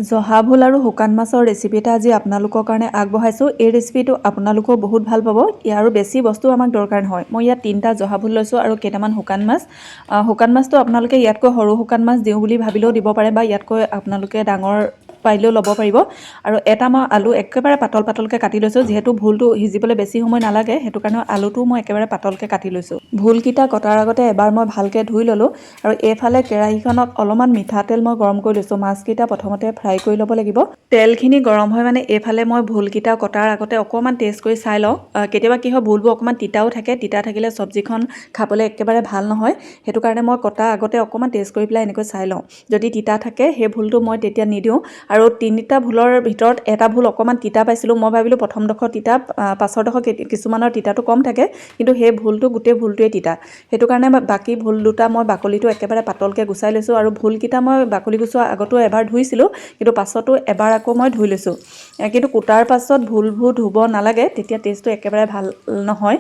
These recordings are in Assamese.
জহা ভোল আৰু শুকান মাছৰ ৰেচিপি এটা আজি আপোনালোকৰ কাৰণে আগবঢ়াইছোঁ। এই ৰেচিপিটো আপোনালোকেও বহুত ভাল পাব। ইয়াৰো বেছি বস্তু আমাক দৰকাৰ নহয়। মই ইয়াত 3টা জহা ভোল লৈছোঁ আৰু কেইটামান শুকান মাছ। শুকান মাছটো আপোনালোকে ইয়াতকৈ সৰু শুকান মাছ দিওঁ বুলি ভাবিলেও দিব পাৰে বা ইয়াতকৈ আপোনালোকে ডাঙৰ পাৰিলেও ল'ব পাৰিব। আৰু এটা মই আলু একেবাৰে পাতল পাতলকৈ কাটি লৈছোঁ, যিহেতু ভোলটো সিজিবলৈ বেছি সময় নালাগে, সেইটো কাৰণে আলুটো মই একেবাৰে পাতলকৈ কাটি লৈছোঁ। ভোলকেইটা কটাৰ আগতে এবাৰ মই ভালকৈ ধুই ল'লোঁ। আৰু এইফালে কেৰাহীখনত অলপমান মিঠাতেল মই গৰম কৰি লৈছোঁ। মাছকেইটা প্ৰথমতে ফ্ৰাই কৰি ল'ব লাগিব। তেলখিনি গৰম হৈ মানে এইফালে মই ভোলকেইটা কটাৰ আগতে অকণমান টেষ্ট কৰি চাই লওঁ। কেতিয়াবা কি হয়, ভোলবোৰ অকণমান তিতাও থাকে। তিতা থাকিলে চব্জিখন খাবলৈ একেবাৰে ভাল নহয়। সেইটো কাৰণে মই কটাৰ আগতে অকণমান টেষ্ট কৰি পেলাই এনেকৈ চাই লওঁ। যদি তিতা থাকে, সেই ভোলটো মই তেতিয়া নিদিওঁ। আৰু 3টা ভোলৰ ভিতৰত এটা ভোল অকণমান তিতা পাইছিলোঁ। মই ভাবিলোঁ প্ৰথমডোখৰ তিতা, পাছৰডোখৰ কিছুমানৰ তিতাটো কম থাকে, কিন্তু সেই ভোলটো গোটেই ভোলটোৱে তিতা। সেইটো কাৰণে বাকী ভোল দুটা মই বাকলিটো একেবাৰে পাতলকৈ গুচাই লৈছোঁ। আৰু ভোলকেইটা মই বাকলি গুচোৱাৰ আগতো এবাৰ ধুইছিলোঁ, কিন্তু পাছতো এবাৰ আকৌ মই ধুই লৈছোঁ। কিন্তু কুটাৰ পাছত ভোলবোৰ ধুব নালাগে, তেতিয়া টেষ্টটো একেবাৰে ভাল নহয়।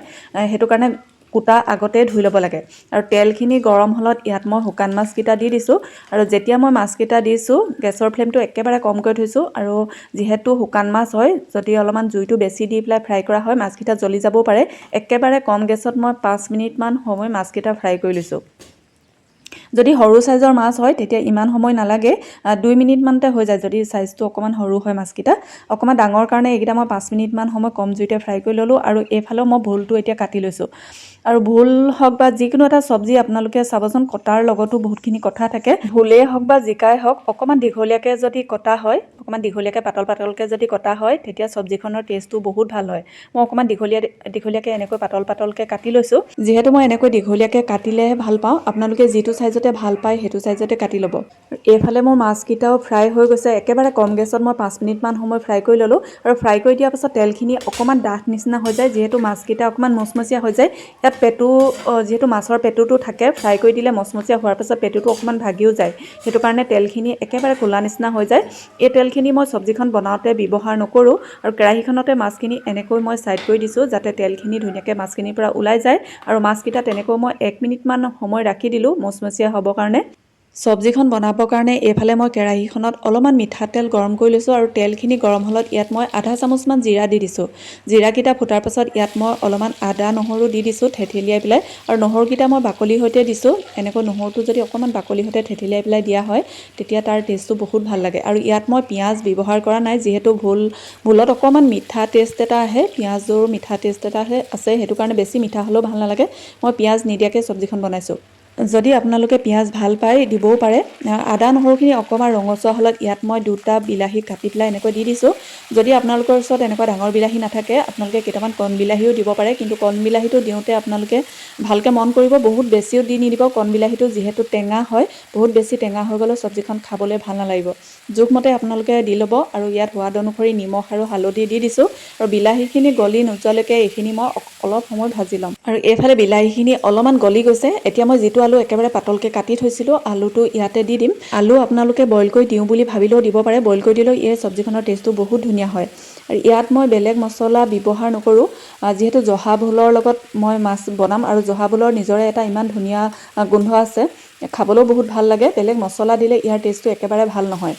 সেইটো কাৰণে কুটা আগতে ধুই ল'ব লাগে। আৰু তেলখিনি গৰম হ'লত ইয়াত মই শুকান মাছকেইটা দি দিছোঁ। আৰু যেতিয়া মই মাছকেইটা দিছোঁ, গেছৰ ফ্লেমটো একেবাৰে কমকৈ থৈছোঁ। আৰু যিহেতু শুকান মাছ হয়, যদি অলপমান জুইটো বেছি দি পেলাই ফ্ৰাই কৰা হয়, মাছকেইটা জ্বলি যাবও পাৰে। একেবাৰে কম গেছত মই 5 মিনিটমান সময় মাছকেইটা ফ্ৰাই কৰি লৈছোঁ। যদি সৰু চাইজৰ মাছ হয়, তেতিয়া ইমান সময় নালাগে, 2 মিনিটমানতে হৈ যায়, যদি চাইজটো অকণমান সৰু হয়। মাছকেইটা অকণমান ডাঙৰ কাৰণে এইকেইটা মই 5 মিনিটমান সময় কম জুইতে ফ্ৰাই কৰি ল'লোঁ। আৰু এইফালেও মই ভোলটো এতিয়া কাটি লৈছোঁ। আৰু ভোল হওক বা যিকোনো এটা চব্জি, আপোনালোকে চাবচোন, কটাৰ লগতো বহুতখিনি কথা থাকে। ভোলেই হওক বা জিকাই হওক, অকণমান দীঘলীয়াকৈ যদি কটা হয়, অকণমান দীঘলীয়াকৈ পাতল পাতলকৈ যদি কটা হয়, তেতিয়া চব্জিখনৰ টেষ্টটো বহুত ভাল হয়। মই অকণমান দীঘলীয়া দীঘলীয়াকৈ এনেকৈ পাতল পাতলকৈ কাটি লৈছোঁ। যিহেতু মই এনেকৈ দীঘলীয়াকৈ কাটিলেহে ভাল পাওঁ, আপোনালোকে যিটো চাইজতে ভাল পায়, সেইটো চাইজতে কাটি ল'ব। এইফালে মোৰ মাছকেইটাও ফ্ৰাই হৈ গৈছে। একেবাৰে কম গেছত মই 5 মিনিটমান সময় ফ্ৰাই কৰি ল'লোঁ। আৰু ফ্ৰাই কৰি দিয়াৰ পাছত তেলখিনি অকণমান ডাঠ নিচিনা হৈ যায়, যিহেতু মাছকেইটা অকণমান মচমচীয়া হৈ যায়। ইয়াত পেটু, যিহেতু মাছৰ পেটুটো থাকে, ফ্ৰাই কৰি দিলে মচমচীয়া হোৱাৰ পাছত পেটুটো অকণমান ভাগিও যায়। সেইটো কাৰণে তেলখিনি একেবাৰে ক'লা নিচিনা হৈ যায়। এই তেলখিনি মই চব্জিখন বনাওঁতে ব্যৱহাৰ নকৰোঁ। আৰু কেৰাহীখনতে মাছখিনি এনেকৈ মই ছাইড কৰি দিছোঁ, যাতে তেলখিনি ধুনীয়াকৈ মাছখিনিৰ পৰা ওলাই যায়। আৰু মাছকেইটা তেনেকৈ মই 1 মিনিটমান সময় ৰাখি দিলোঁ মচমচীয়া হ'বৰ কাৰণে। চব্জিখন বনাবৰ কাৰণে এইফালে মই কেৰাহীখনত অলপমান মিঠাতেল গৰম কৰি লৈছোঁ। আৰু তেলখিনি গৰম হ'লত ইয়াত মই আধা চামুচমান জিৰা দি দিছোঁ। জিৰাকেইটা ফুটাৰ পাছত ইয়াত মই অলপমান আদা নহৰু দি দিছোঁ থেতেলিয়াই পেলাই। আৰু নহৰুকেইটা মই বাকলিৰ সৈতে দিছোঁ। এনেকৈ নহৰুটো যদি অকণমান বাকলিৰ সৈতে থেতেলিয়াই পেলাই দিয়া হয়, তেতিয়া তাৰ টেষ্টটো বহুত ভাল লাগে। আৰু ইয়াত মই পিঁয়াজ ব্যৱহাৰ কৰা নাই, যিহেতু ভোলত অকণমান মিঠা টেষ্ট এটা আহে, পিঁয়াজৰো মিঠা টেষ্ট এটা আহে আছে। সেইটো কাৰণে বেছি মিঠা হ'লেও ভাল নালাগে। মই পিঁয়াজ নিদিয়াকৈ চব্জিখন বনাইছোঁ। যদি আপোনালোকে পিঁয়াজ ভাল পায়, দিবও পাৰে। আদা নহৰুখিনি অকণমান ৰঙচুৱা হ'লত ইয়াত মই দুটা বিলাহী কাটি পেলাই এনেকৈ দি দিছোঁ। যদি আপোনালোকৰ ওচৰত এনেকুৱা ডাঙৰ বিলাহী নাথাকে, আপোনালোকে কেইটামান কণ বিলাহীও দিব পাৰে। কিন্তু কণ বিলাহীটো দিওঁতে আপোনালোকে ভালকৈ মন কৰিব, বহুত বেছিও দি নিদিব। কণ বিলাহীটো যিহেতু টেঙা হয়, বহুত বেছি টেঙা হৈ গ'লেও চব্জিখন খাবলৈ ভাল নালাগিব। জোখমতে আপোনালোকে দি ল'ব। আৰু ইয়াত সোৱাদ অনুসৰি নিমখ আৰু হালধি দি দিছোঁ। আৰু বিলাহীখিনি গলি নোযোৱালৈকে এইখিনি মই অলপ সময় ভাজি ল'ম। আৰু এইফালে বিলাহীখিনি অলপমান গলি গৈছে। এতিয়া মই যিটো আলু একেবাৰে পাতলকৈ কাটি থৈছিলোঁ, আলুটো ইয়াতে দি দিম। আলু আপোনালোকে বইল কৰি দিওঁ বুলি ভাবিলেও দিব পাৰে। বইল কৰি দিলেও এই চব্জিখনৰ টেষ্টটো বহুত ধুনীয়া হয়। আৰু ইয়াত মই বেলেগ মছলা ব্যৱহাৰ নকৰোঁ, যিহেতু জহা ভোলৰ লগত মই মাছ বনাম আৰু জহা ভোলৰ নিজৰে এটা ইমান ধুনীয়া গোন্ধ আছে, খাবলৈও বহুত ভাল লাগে। বেলেগ মছলা দিলে ইয়াৰ টেষ্টটো একেবাৰে ভাল নহয়।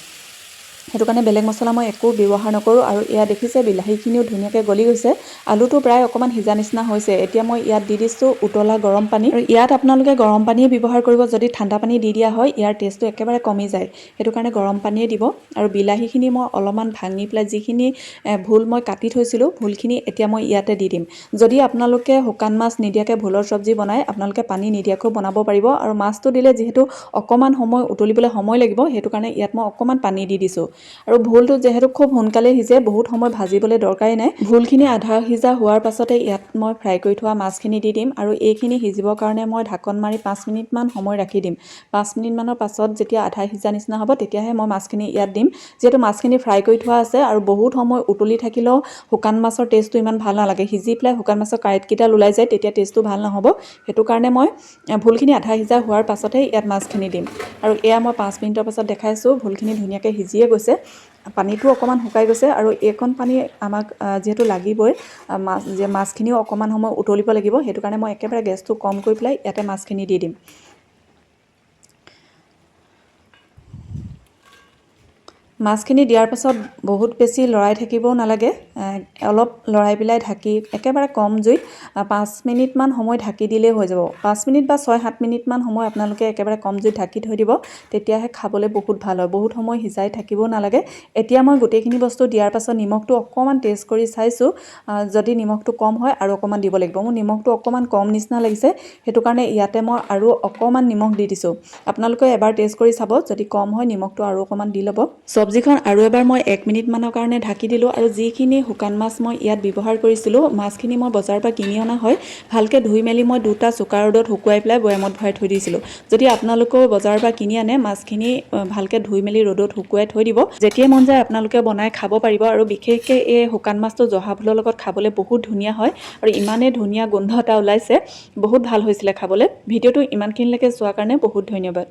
সেইটো কাৰণে বেলেগ মছলা মই একো ব্যৱহাৰ নকৰোঁ। আৰু এয়া দেখিছে, বিলাহীখিনিও ধুনীয়াকৈ গলি গৈছে, আলুটো প্ৰায় অকণমান সিজা নিচিনা হৈছে। এতিয়া মই ইয়াত দি দিছোঁ উতলা গৰম পানী। আৰু ইয়াত আপোনালোকে গৰম পানীয়ে ব্যৱহাৰ কৰিব। যদি ঠাণ্ডা পানী দি দিয়া হয়, ইয়াৰ টেষ্টটো একেবাৰে কমি যায়। সেইটো কাৰণে গৰম পানীয়ে দিব। আৰু বিলাহীখিনি মই অলপমান ভাঙি পেলাই যিখিনি ভোল মই কাটি থৈছিলোঁ, ভোলখিনি এতিয়া মই ইয়াতে দি দিম। যদি আপোনালোকে শুকান মাছ নিদিয়াকৈ ভোলৰ চব্জি বনায়, আপোনালোকে পানী নিদিয়াকৈও বনাব পাৰিব। আৰু মাছটো দিলে যিহেতু অকণমান সময় উতলিবলৈ সময় লাগিব, সেইটো কাৰণে ইয়াত মই অকণমান পানী দি দিছোঁ। আৰু ভোলটো যিহেতু খুব সোনকালে সিজে, বহুত সময় ভাজিবলৈ দৰকাৰেই নাই। ভোলখিনি আধা সিজা হোৱাৰ পাছতে ইয়াত মই ফ্ৰাই কৰি থোৱা মাছখিনি দি দিম। আৰু এইখিনি সিজিবৰ কাৰণে মই ঢাকন মাৰি 5 মিনিটমান সময় ৰাখি দিম। 5 মিনিটমানৰ পাছত যেতিয়া আধা সিজা নিচিনা হ'ব, তেতিয়াহে মই মাছখিনি ইয়াত দিম। যিহেতু মাছখিনি ফ্ৰাই কৰি থোৱা আছে আৰু বহুত সময় উতলি থাকিলেও শুকান মাছৰ টেষ্টটো ইমান ভাল নালাগে। সিজি পেলাই শুকান মাছৰ কাঁইটকেইডাল ওলাই যায়, তেতিয়া টেষ্টটো ভাল নহ'ব। সেইটো কাৰণে মই ভোলখিনি আধা সিজা হোৱাৰ পাছতহে ইয়াত মাছখিনি দিম। আৰু এয়া মই 5 মিনিটৰ পাছত দেখাইছোঁ, ভোলখিনি ধুনীয়াকৈ সিজিয়ে গৈছে, পানীটো অকণমান শুকাই গৈছে। আৰু এইকণ পানী আমাক যিহেতু লাগিবই, মাছ যে মাছখিনিও অকণমান সময় উতলিব লাগিব, সেইটো কাৰণে মই একেবাৰে গেছটো কম কৰি পেলাই ইয়াতে মাছখিনি দি দিম। মাছখিনি দিয়াৰ পাছত বহুত বেছি লৰাই থাকিবও নালাগে। অলপ লৰাই পেলাই ঢাকি একেবাৰে কম জুইত 5 মিনিটমান সময় ঢাকি দিলেই হৈ যাব। 5 মিনিট বা 6-7 মিনিটমান সময় আপোনালোকে একেবাৰে কম জুইত ঢাকি থৈ দিব, তেতিয়াহে খাবলৈ বহুত ভাল হয়। বহুত সময় সিজাই থাকিবও নালাগে। এতিয়া মই গোটেইখিনি বস্তু দিয়াৰ পাছত নিমখটো অকণমান টেষ্ট কৰি চাইছোঁ। যদি নিমখটো কম হয়, আৰু অকণমান দিব লাগিব। মোৰ নিমখটো অকণমান কম নিচিনা লাগিছে, সেইটো কাৰণে ইয়াতে মই আৰু অকণমান নিমখ দি দিছোঁ। আপোনালোকে এবাৰ টেষ্ট কৰি চাব, যদি কম হয় নিমখটো আৰু অকণমান দি ল'ব। চব্জিখন আৰু এবাৰ মই 1 মিনিটমানৰ কাৰণে ঢাকি দিলোঁ। আৰু যিখিনি শুকান মাছ মই ইয়াত ব্যৱহাৰ কৰিছিলোঁ, মাছখিনি মই বজাৰৰ পৰা কিনি অনা হয়। ভালকৈ ধুই মেলি মই দুটা চোকা ৰ'দত শুকুৱাই পেলাই বৈয়ামত ভৰাই থৈ দিছিলোঁ। যদি আপোনালোকেও বজাৰৰ পৰা কিনি আনে, মাছখিনি ভালকৈ ধুই মেলি ৰ'দত শুকুৱাই থৈ দিব। যেতিয়াই মন যায় আপোনালোকে বনাই খাব পাৰিব। আৰু বিশেষকৈ এই শুকান মাছটো জহা ভোলৰ লগত খাবলৈ বহুত ধুনীয়া হয় আৰু ইমানেই ধুনীয়া গোন্ধ এটা ওলাইছে, বহুত ভাল হৈছিলে খাবলৈ। ভিডিঅ'টো ইমানখিনিলৈকে চোৱাৰ কাৰণে বহুত ধন্যবাদ।